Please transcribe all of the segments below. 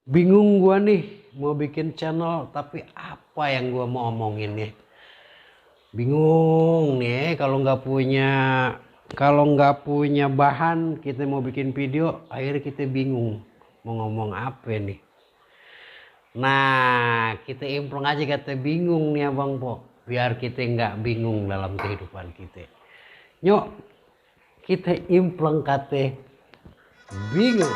Bingung gua nih mau bikin channel tapi apa yang gua mau omongin nih. Bingung nih kalau nggak punya bahan kita mau bikin video akhirnya kita bingung mau ngomong apa nih. Nah kita implong aja kata bingung nih Abang Po biar kita nggak bingung dalam kehidupan kita. Nyok kita implong kata bingung.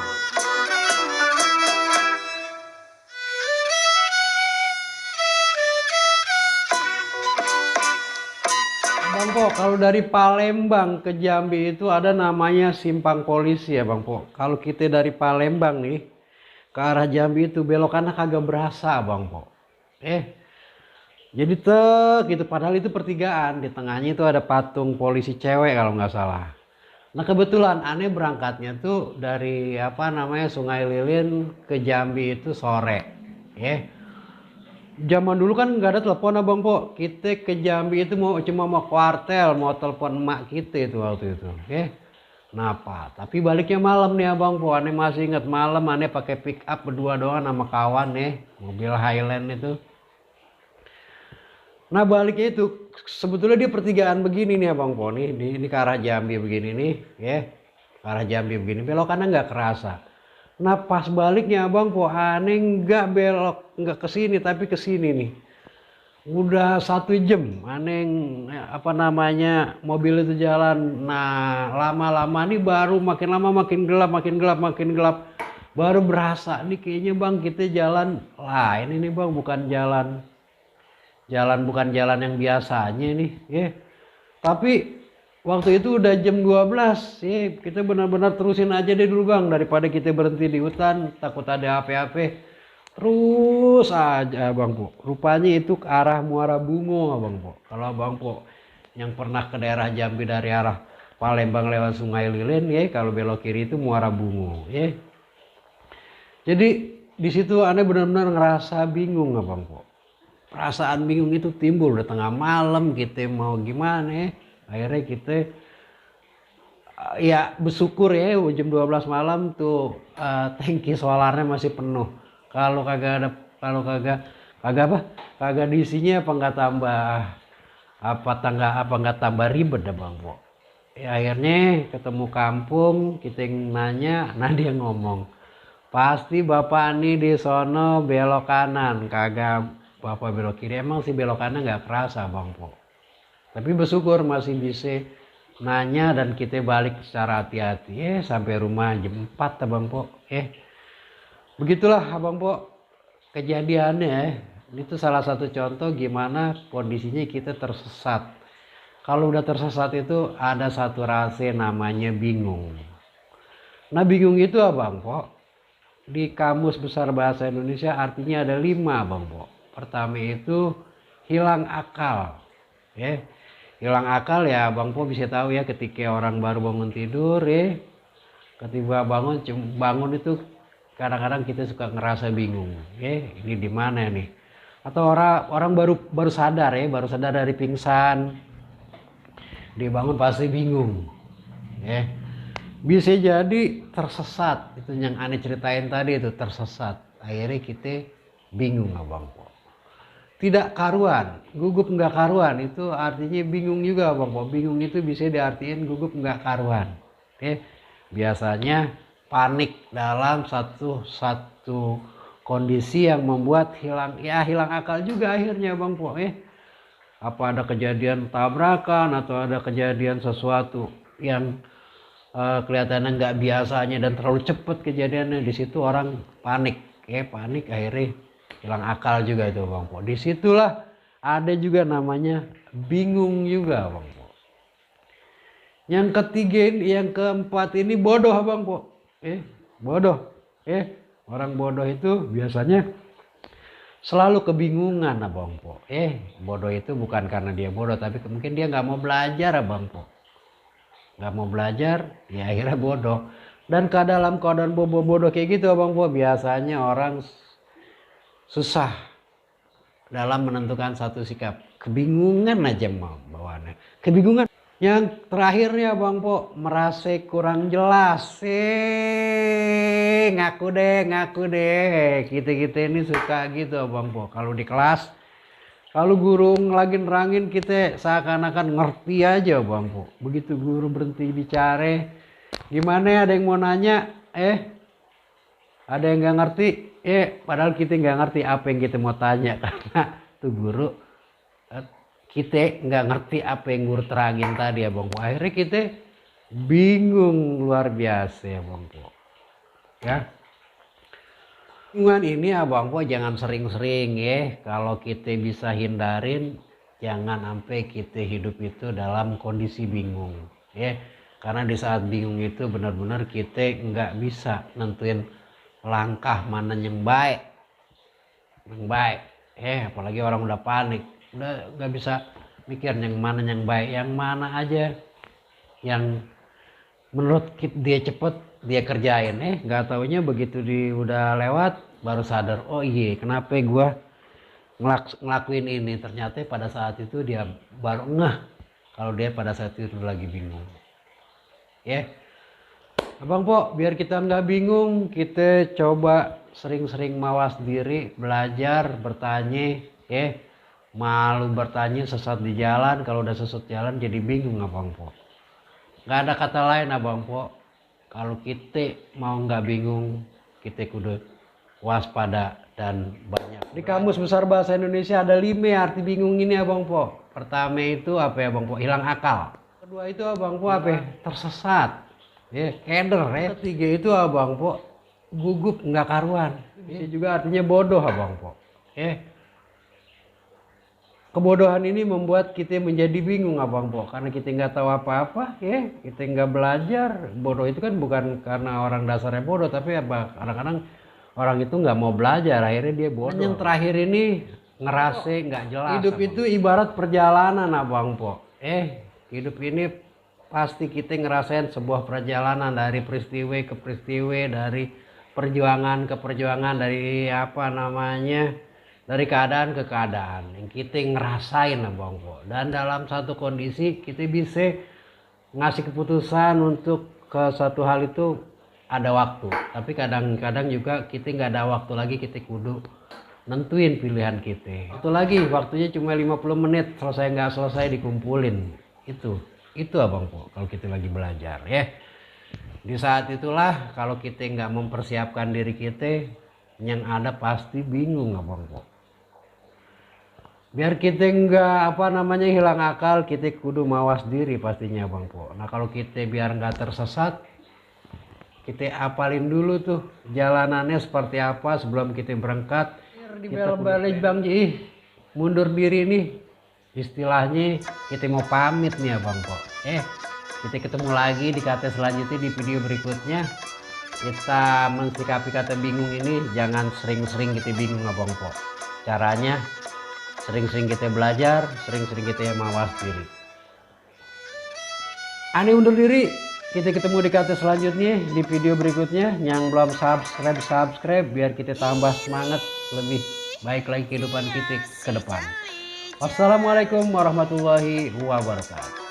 Bang Po, kalau dari Palembang ke Jambi itu ada namanya simpang polisi ya Bang Po. Kalau kita dari Palembang nih ke arah Jambi itu belokannya kagak berasa Bang Po. Jadi gitu padahal itu pertigaan, di tengahnya itu ada patung polisi cewek kalau nggak salah. Nah kebetulan aneh berangkatnya tuh dari Sungai Lilin ke Jambi itu sore. Eh Zaman dulu kan nggak ada telepon Abang Po. Kita ke Jambi itu cuma mau kuartel, mau telepon emak kita itu waktu itu. Kenapa? Tapi baliknya malam nih Abang Po. Aneh masih ingat malam aneh pakai pick up berdua doang sama kawan nih, mobil Highland itu. Nah baliknya itu sebetulnya dia pertigaan begini nih Abang Po nih, di ke arah Jambi begini nih, ke arah Jambi begini belokannya nggak kerasa. Nah pas baliknya Abang Po aneh nggak belok nggak ke sini tapi ke sini nih. Udah 1 jam aneh mobil itu jalan. Nah lama-lama nih baru makin lama makin gelap baru berasa nih kayaknya Bang kita jalan lain ini Bang bukan jalan yang biasanya nih tapi waktu itu udah jam 12 kita benar-benar terusin aja deh dulu Bang daripada kita berhenti di hutan takut ada apa-apa. Terus aja Bang Po. Rupanya itu ke arah Muara Bungo Bang Po. Kalau Bang Po yang pernah ke daerah Jambi dari arah Palembang lewat Sungai Lilin kalau belok kiri itu Muara Bungo Jadi di situ aneh benar-benar ngerasa bingung Bang Po. Perasaan bingung itu timbul udah tengah malam kita mau gimana akhirnya kita ya bersyukur jam 12 malam tuh tangki solarnya masih penuh. Kalau kagak diisinya apa nggak tambah ribet dah Bang Po. Akhirnya ketemu kampung kita yang nanya, nah dia ngomong pasti bapak nih di sono belok kanan kagak bapak belok kiri. Emang sih belok kanan nggak kerasa Bang Po, tapi bersyukur masih bisa nanya dan kita balik secara hati-hati sampai rumah jam 4 Bang Po. Begitulah Abang Po kejadiannya. Itu salah satu contoh gimana kondisinya kita tersesat. Kalau udah tersesat itu ada satu rasa namanya bingung. Nah bingung itu Abang Po di Kamus Besar Bahasa Indonesia artinya ada 5 Abang Po. Pertama itu hilang akal. Hilang akal ya Bang Po bisa tahu ya ketika orang baru bangun tidur ketika bangun itu kadang-kadang kita suka ngerasa bingung ini di mana nih, atau orang baru sadar dari pingsan dia bangun pasti bingung bisa jadi tersesat. Itu yang aneh ceritain tadi itu tersesat akhirnya kita bingung Abang Po, tidak karuan, gugup nggak karuan. Itu artinya bingung juga Bang Po. Bingung itu bisa diartikan gugup nggak karuan. Biasanya panik dalam satu kondisi yang membuat hilang akal juga akhirnya Bang Po. Apa ada kejadian tabrakan atau ada kejadian sesuatu yang kelihatannya nggak biasanya dan terlalu cepat kejadiannya, di situ orang panik akhirnya hilang akal juga itu Bang Po. Disitulah ada juga namanya bingung juga Bang Po. Yang ketiga yang keempat ini bodoh Bang Po. Bodoh. Orang bodoh itu biasanya selalu kebingungan Abang Po. Bodoh itu bukan karena dia bodoh tapi mungkin dia nggak mau belajar Abang Po. Nggak mau belajar ya akhirnya bodoh. Dan dalam keadaan bodoh kayak gitu Abang Po biasanya orang susah dalam menentukan satu sikap. Kebingungan aja mau bawaannya. Kebingungan. Yang terakhirnya Bang Po, merasa kurang jelas. Ngaku deh. Kita ini suka gitu Bang Po. Kalau di kelas, kalau guru lagi nerangin kita seakan-akan ngerti aja Bang Po. Begitu guru berhenti bicara, gimana ya, ada yang mau nanya, ada yang nggak ngerti, padahal kita nggak ngerti apa yang kita mau tanya karena tuh guru kita nggak ngerti apa yang guru terangin tadi ya Bang Po. Akhirnya kita bingung luar biasa ya Bang Po. Ya. Bingungan ini ya Bang Po jangan sering-sering ya. Kalau kita bisa hindarin, jangan sampai kita hidup itu dalam kondisi bingung ya. Karena di saat bingung itu benar-benar kita nggak bisa nentuin langkah mana yang baik. Yang baik. Apalagi orang udah panik. Udah nggak bisa mikir yang mana yang baik, yang mana aja yang menurut dia cepet dia kerjain. Nggak taunya begitu udah lewat baru sadar, oh iya kenapa gua ngelakuin ini. Ternyata pada saat itu dia baru ngeh kalau dia pada saat itu lagi bingung ya. Abang Po, biar kita nggak bingung, kita coba sering-sering mawas diri, belajar, bertanya ya. Malu bertanya sesat di jalan, kalau udah sesat jalan jadi bingung Abang Po. Nggak ada kata lain Abang Po. Kalau kita mau nggak bingung, kita kudu waspada dan banyak. Di Kamus Besar Bahasa Indonesia ada 5 arti bingung ini Abang Po. Pertama itu apa ya Abang Po? Hilang akal. Kedua itu Abang Po apa? Tersesat. Keder ya. Ketiga itu Abang Po gugup nggak karuan. Bisa juga artinya bodoh Abang Po. Kebodohan ini membuat kita menjadi bingung Abang Po, karena kita nggak tahu apa-apa kita nggak belajar. Bodoh itu kan bukan karena orang dasarnya bodoh, tapi apa kadang-kadang orang itu nggak mau belajar akhirnya dia bodoh. Yang terakhir ini ngerasa nggak jelas. Hidup itu ibarat perjalanan Abang Po. Hidup ini pasti kita ngerasain sebuah perjalanan dari peristiwa ke peristiwa, dari perjuangan ke perjuangan, dari dari keadaan ke keadaan yang kita ngerasain Abang Po. Dan dalam satu kondisi kita bisa ngasih keputusan untuk ke satu hal itu ada waktu, tapi kadang-kadang juga kita nggak ada waktu lagi, kita kudu nentuin pilihan kita. Itu lagi waktunya cuma 50 menit, selesai nggak selesai dikumpulin. Itu Abang Po kalau kita lagi belajar ya. Di saat itulah kalau kita nggak mempersiapkan diri kita, yang ada pasti bingung Abang Po. Biar kita nggak hilang akal, kita kudu mawas diri pastinya Bang Po. Nah kalau kita biar nggak tersesat, kita apalin dulu tuh jalanannya seperti apa sebelum kita berangkat. Di balik Bang Ji, mundur diri nih istilahnya. Kita mau pamit nih ya Bang Po. Kita ketemu lagi di kata selanjutnya di video berikutnya. Kita mensikapi kata bingung ini, jangan sering-sering kita bingung Abang Po. Caranya sering-sering kita belajar, sering-sering kita mawas diri. Ani undur diri. Kita ketemu di kata selanjutnya di video berikutnya. Yang belum subscribe biar kita tambah semangat, lebih baik lagi kehidupan kita ke depan. Wassalamualaikum warahmatullahi wabarakatuh.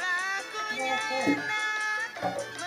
Lagunya enak.